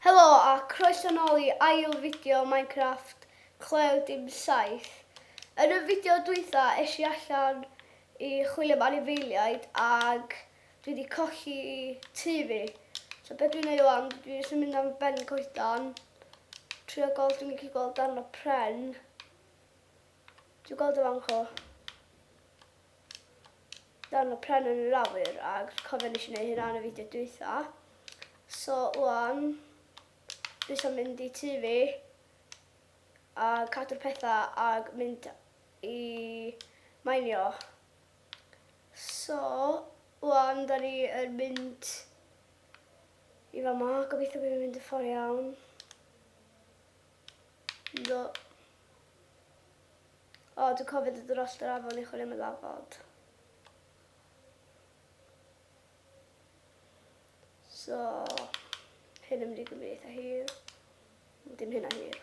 Helo a croeso nôl i ail fideo Minecraft Cleo Dim 7. Yn y fideo dwytha es i allan i chwilio am anifeiliaid ag dwi wedi colli tŷ fi. So beth dwi'n neud wan, dwi jyst yn mynd am ben coedan, trio gweld dwi'n gallu gweld darn o pren. Dwi'n gweld y fan 'co. Darn o pren yn yr awyr ac cofio nes i wneud hynna yn y fideo dwytha. So wan, dwi eisiau mynd i tŷ fi a cadw'r pethau ac mynd i mainio. So, wan da ni yn mynd i fama, gobeithio bod fi'n mynd y ffordd iawn. Ynddo. O, dwi'n cofio dod dros yr afon i chwilio am y ddafad. So, hyn yn mynd i gymryd eitha hir. Dim hynna hir.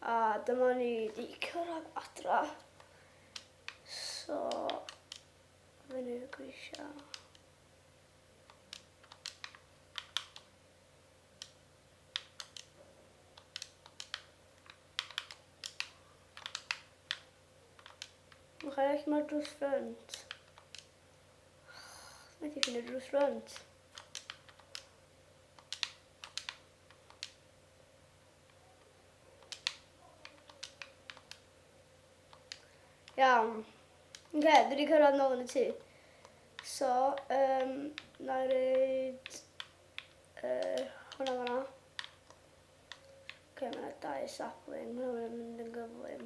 A dyma ni di cyrraedd adra. So, fyny'r grisiau. Mae'n chael allan mae'r drws ffrynt. Methu ffeindio drws ffrynt. Iawn. Oce, okay, dwi wedi cyrraedd nôl yn y tŷ. So, um, na i reid uh, hwnna fanna. Oce, okay, mae yna dau sapling, mae hwnna'n mynd yn gyflym.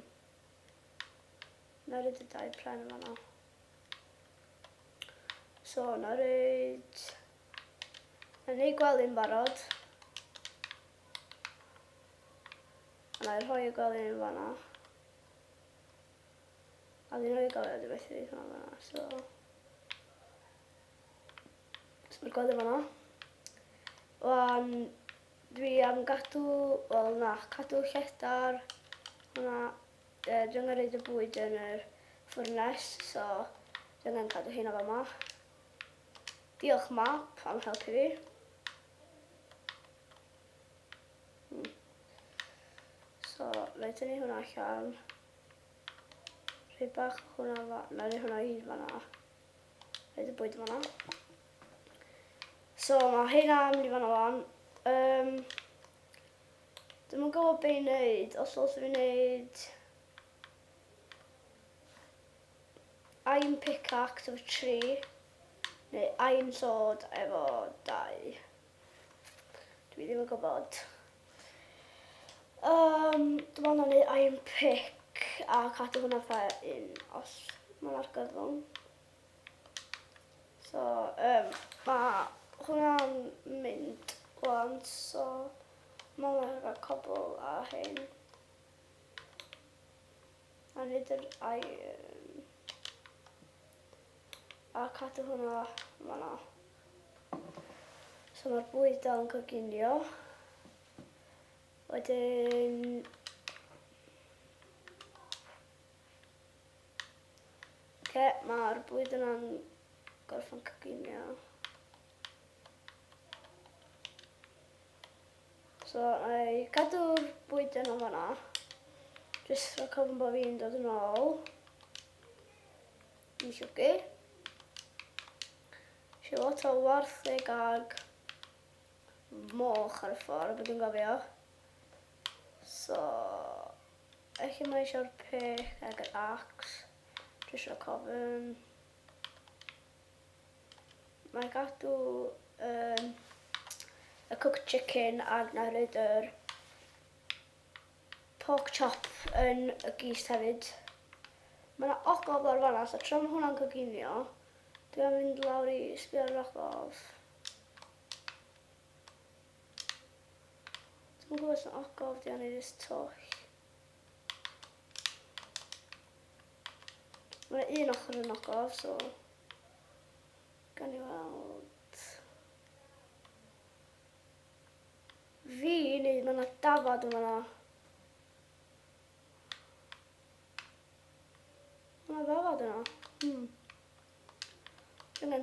Na i reid y dau pren fanna. So, na i reid... Na i neud gwely'n barod. A na i rhoi y gwely yn fanna. A fi'n rhoi y gwely, dwi'n methu rhoi hwnna fanna, so... So mae'r gwely fanna. Wan, dwi am gadw, wel na, cadw lledar, hwnna, e, dwi angen rhaid y bwyd yn yr ffwrnes, so dwi angen cadw hynna fama. Diolch map am helpu fi. Hmm. So, na i tynnu hwnna allan. Rhoi bach hwnna fa... Na, rhoi hwnna i hyd fanna. Rhoi y bwyd fanna. So, mae hynna yn mynd i fanna fan. Um, Dwi'm yn gwybod be i wneud. Os oes fi wneud... Iron pickaxe efo 3. Neu iron sword efo 2. Dwi ddim yn gwybod. Um, dwi'n meddwl na wneud iron pick a cadw hwnna fatha un os mae'n argyfwng. So, um, mae hwnna'n mynd wan, so mae hwnna'n efo cobl a hyn. A wneud yr iron. A cadw hwnna fan'na. So mae'r bwyd dal yn coginio. Wedyn... Oce, mae'r bwyd yna'n gorffen coginio. So, na i gadw'r bwyd yna fan'na. Jyst rhaid cofyn bod fi'n dod yn ôl. Yn llwgu. Eisiau lot o wartheg ag moch ar y ffordd, beth dwi'n gofio. So, eich mae eisiau'r pick ag yr axe. Dwi eisiau cofyn. Mae gadw um, y cooked chicken ag na rhaid yr Pork chop yn y gist hefyd. Mae yna ogof lawr fanna, so tra mae hwnna'n coginio, dwi am fynd lawr i sbio ar yr ogof. Dwi'n gwybod os yna ogof, di o'n jyst twll. Mae yna un ochr yn ogof, so gan i weld. Fi neu mae 'na dafad yn fan'na. Mae 'na ddafad yna. Hmm.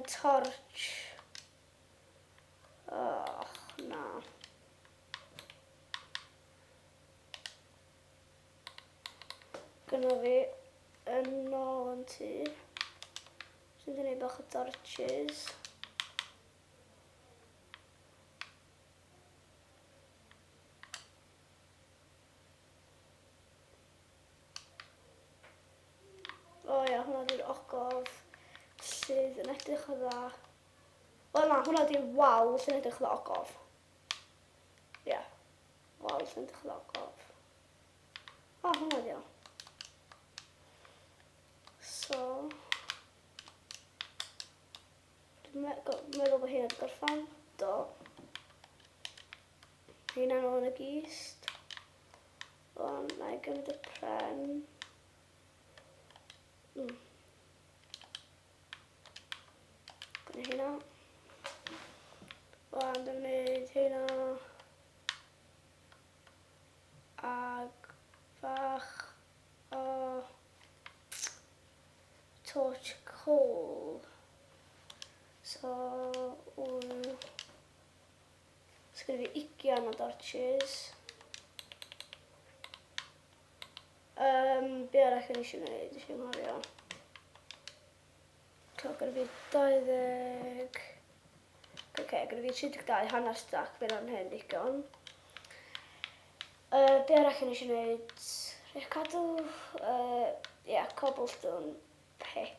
angen torch. Och, na. Gynna fi yn ôl yn tŷ. Sy'n gwneud bach o torches. O ia, hwnna di'r ogof sydd yn edrych o dda. O na, hwnna di'r wal sy'n edrych o dda ogof. Ia, yeah. wal sy'n edrych o dda ogof. O, hwnna di o. So, dwi'n meddwl bod hynna wedi gorffan. Do. Hynna nôl yn y gist. Ond na i gymryd y pren. Gwneud hynna. Wan, dwi'n gwneud hynna. Ag bach o torch coal. So, un... Sgynna fi ugian o dorches. Um, be arall o'n eisiau gwneud? Eisiau nghofio. So, gyda fi 20... Oce, okay, gyda fi 32, hanner stack, fe ran hyn digon. Be arall o'n eisiau gwneud? Rhaid cadw, yeah, cobblestone pick.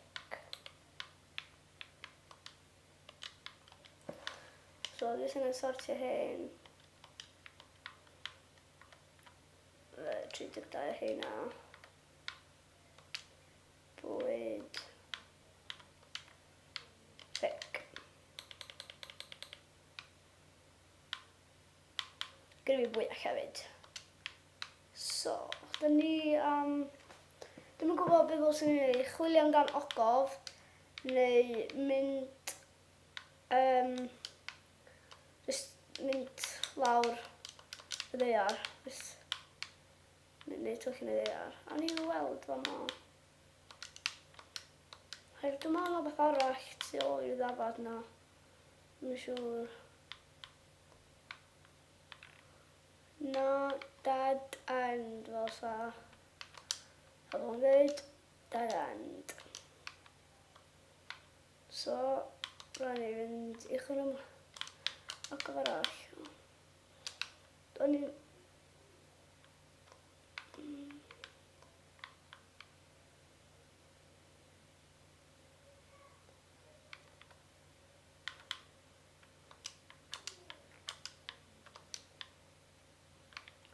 So, dwi jyst angen sortio hyn. 32 o heina. Bwyd. Pick. Gyda fi bwyd hefyd. So, dyn ni... Um, Dwi'm yn gwybod beth ddylswn i wneud, chwilio amdan ogof neu mynd um, just mynd lawr y ddaear, just mynd neu twll yn y ddaear. A ni weld fama. Heb dwi'n meddwl na beth arall tu ôl i'r ddafad na. Dwi'n siŵr. Na, dead end fel sa. Pobl yn dweud, dead end. So, rhaid ni fynd i chwilio am ogof arall. O'n i'n...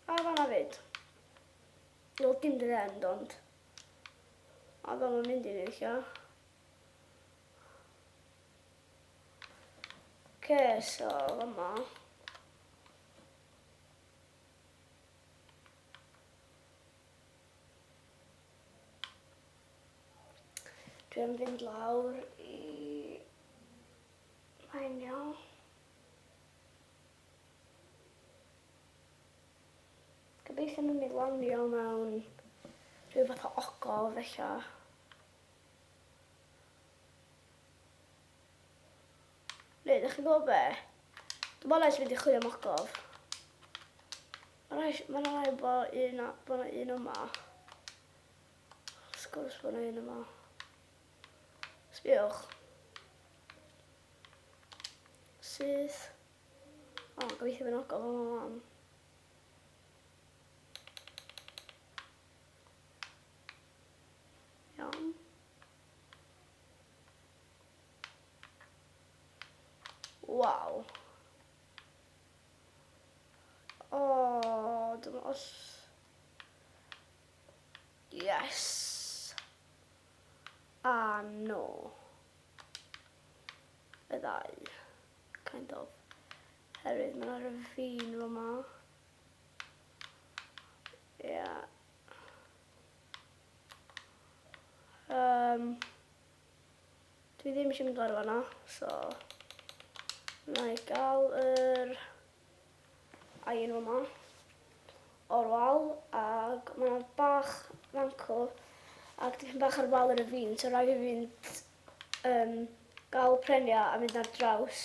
A fanna fyd. Wel, dim dead end, ond... A fel mae'n mynd i ni, ella. Oce, so, fama. Dwi am fynd lawr i Mae'n iawn. Gobeithio nhw'n mynd lanio mewn rhyw fath o ogof ella. Neu, ddech chi'n gwybod be? Dwi'n meddwl eisiau mynd i chwilio am ogof. Mae'n rhaid ma rhaid bod un, bod 'na un yma. Wrth gwrs bod 'na un yma. Sbiwch. Syth. O, gobeithio fy'n ogof o'n mam. Iawn. Waw. O, dyma os... Yes! A no. Y ddau. Kind of. Herwydd mae yna ravine fama. Ie. Yeah. Um, dwi ddim eisiau mynd lawr fanna, so... Na i gael yr iron fama o'r wal ac mae yna bach fanco ac dipyn bach ar wal yr ravine, so rhaid fi fynd um, Gael prenia a mynd ar draws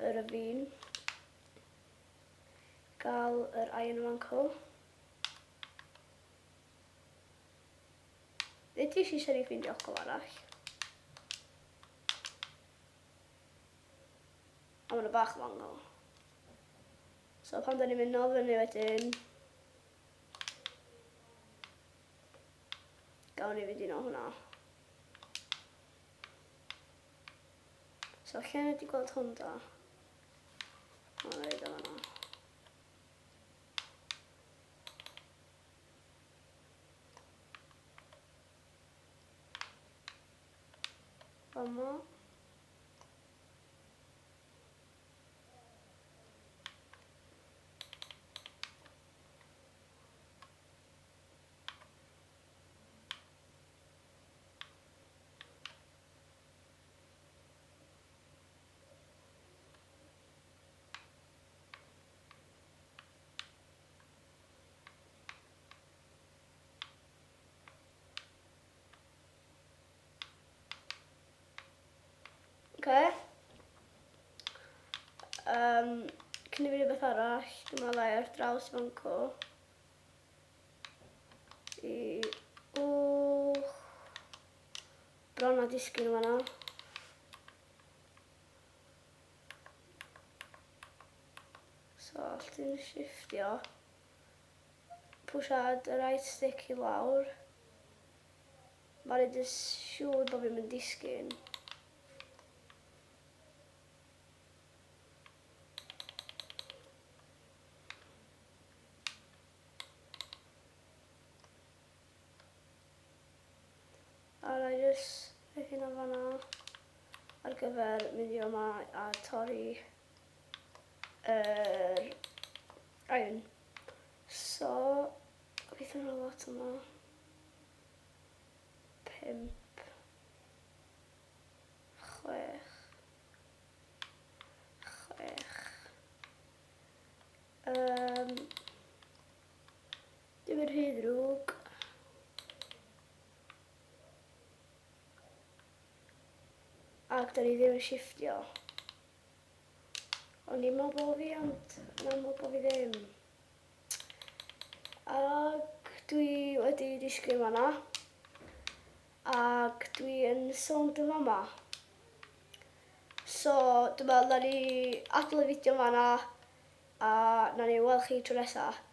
y ravine. Gael yr iron fanco. Nid i eisiau ni ffeindio ogof arall. A mae'n bach o angle. So pan da ni'n mynd nôl fyny wedyn, gawn ni fynd i nôl hwnna. So lle ni wedi gweld hwn da? Mae'n rhaid o fanna. Fama. Oce. Um, cyn i fi rhywbeth arall, dyma lai ar draws fanco. I... Wch. Bron a disgyn fanna. So, all ti'n shiftio. Pwsiad y right stick i lawr. Mae'n neud yn siŵr bod fi'n mynd disgyn. A na i jyst rhoi hynna fanna ar gyfer mynd i yma a torri yr iron. So, gobeithio yna lot yma. 5, 6, 6. Um, dim yn rhy ddrwg. Ac da ni ddim yn shifftio. O'n i'n meddwl bod fi, ond yn amlwg bod fi ddim. Ac dwi wedi disgyn fanna. Ac dwi yn sownd yn fama. So, dwi'n meddwl na ni adael y fideo fanna a na ni weld chi tro nesaf.